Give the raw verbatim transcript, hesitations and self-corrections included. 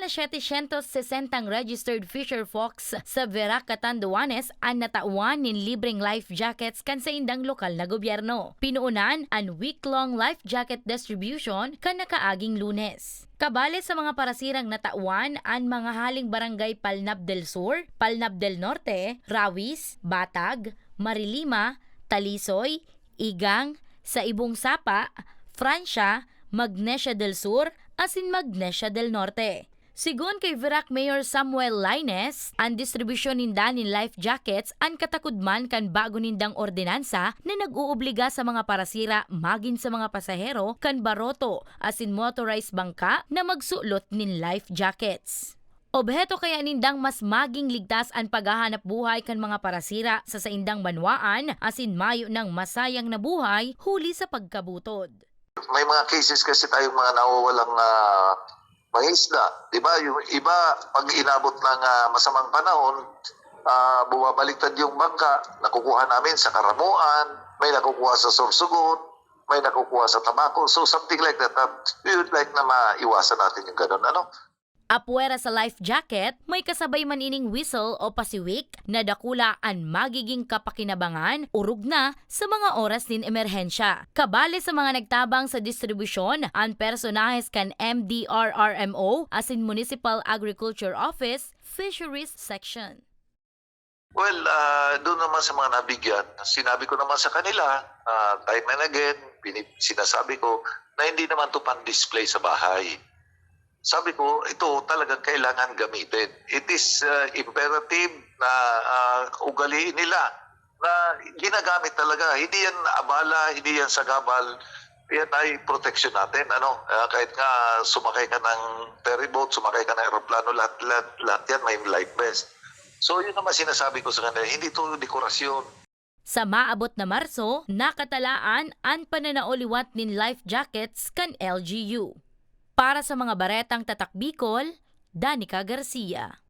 Setecientos sesentang registered fisher folks sa Virac, Catanduanes an natawan nin libreng life jackets kan saindang lokal na gobyerno. Pinoonan an week-long life jacket distribution kan nakaaging Lunes. Kabale sa mga parasirang natawan an mga haling barangay Palnab del Sur, Palnab del Norte, Rawis, Batag, Marilima, Talisoy, Igang, Saibong Sapa, Francia, Magnesia del Sur, asin Magnesia del Norte. Sigon kay Virac Mayor Samuel Laines, an distribusyon ninda nin life jackets an katakod man kan bago nindang ordinansa na nag-oobliga sa mga parasira magin sa mga pasahero kan baroto asin motorized bangka na magsulot nin life jackets. Obheto kaya nindang mas maging ligtas an paghahanap buhay kan mga parasira sa saindang banwaan asin mayo nang masayang na buhay huli sa pagkabutod. May mga cases kasi tayong mga nawawalang ah, mga isda, di ba? Yung iba, pag inabot ng ah, masamang panahon, ah, bumabaliktad yung bangka, nakukuha namin sa Karamuan, may nakukuha sa Sorsogon, may nakukuha sa Tabaco. So something like that, that we would like na maiwasan natin yung ganun, ano? Apwera sa life jacket, may kasabay man ining whistle o pasiwik na dakula an magiging kapakinabangan, orog na sa mga oras nin emerhensya. Kabale sa mga nagtabang sa distribusyon, an personahes kan M D R R M O asin Municipal Agriculture Office, Fisheries Section. Well, ah, doon naman sa mga nabigyan, sinabi ko naman sa kanila, ah, time and again, bini- sinasabi ko na hindi naman to pan-display sa bahay. Sabi ko, ito talagang kailangan gamitin. It is ah, imperative na ah, ugaliin nila na ginagamit talaga. Hindi yan abala, hindi yan sagabal. Yan ay protection natin. Ano? Ah, kahit nga sumakay ka ng ferryboat, sumakay ka ng eroplano, lahat, lahat, lahat yan may life vest. So yun naman sinasabi ko sa kanila, hindi to dekorasyon. Sa maabot na Marso, nakatalaan an pananao liwat nin life jackets kan L G U. Para sa mga baretang Tatak Bicol, Danica Garcia.